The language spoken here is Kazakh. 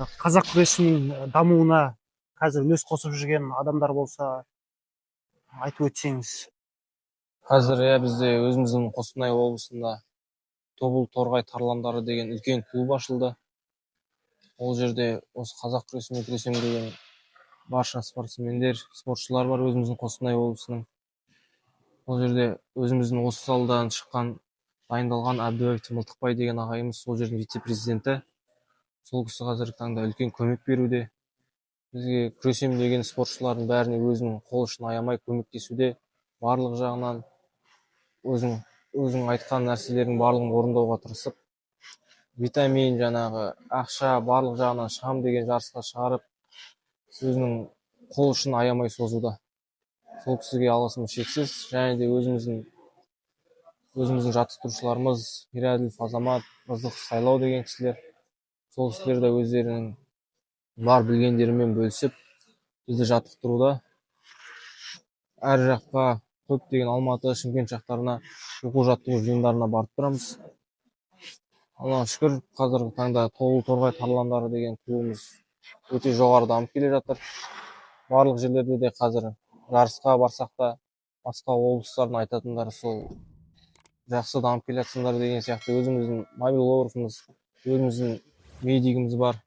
Қазақ күресінің дамуына қазір үлес қосып жүрген адамдар болса, айтып өтсеңіз. Қазір, иә, бізде өзіміздің Қостанай облысында «Тобыл Торғай тарландары» деген үлкен клуб ашылды. Ол жерде осы қазақ күресімен күресемін деген барша спортсмендер, спортшылар бар өзіміздің Қостанай облысының. Ол жерде өзіміздің осы салдан шыққан, дайындалған Әбдуаев Мылтықбай деген ағайымыз сол жердің вице президенті. Сол кісі қазіргі таңда үлкен көмек беруде бізге. Күресемін деген спортшылардың бәріне өзінің қол ұшын аямай көмектесуде. Барлық жағынан өзің айтқан нәрселердің барлығын орындауға тырысып, витамин, жаңағы ақша, барлық жағынан шығам деген жарысқа шығарып, өзінің қол ұшын аямай созуда. Сол кісіге алғысымыз шексіз. Және де өзіміздің жаттықтырушыларымыз Ерәділов Азамат, Рыздықов Сайлау деген кісілер, сол кісілер де өздерінің бар білгендерімен бөлісіп, бізді жаттықтыруда. Әр жаққа, көптеген Алматы, Шымкент жақтарына оқу жаттығу жиындарына барып тұрамыз. Аллаға шүкір, қазіргі таңда «Тобыл Торғай тарландары» деген клубымыз өте жоғары дамып келе жатыр. Барлық жерлерде де қазір жарысқа барсақ та, басқа облыстардың айтатындары сол, жақсы дамып келе жатсыңдар деген сияқты. Өзіміздің мобилографымыз, өзіміздің медигіміз бар.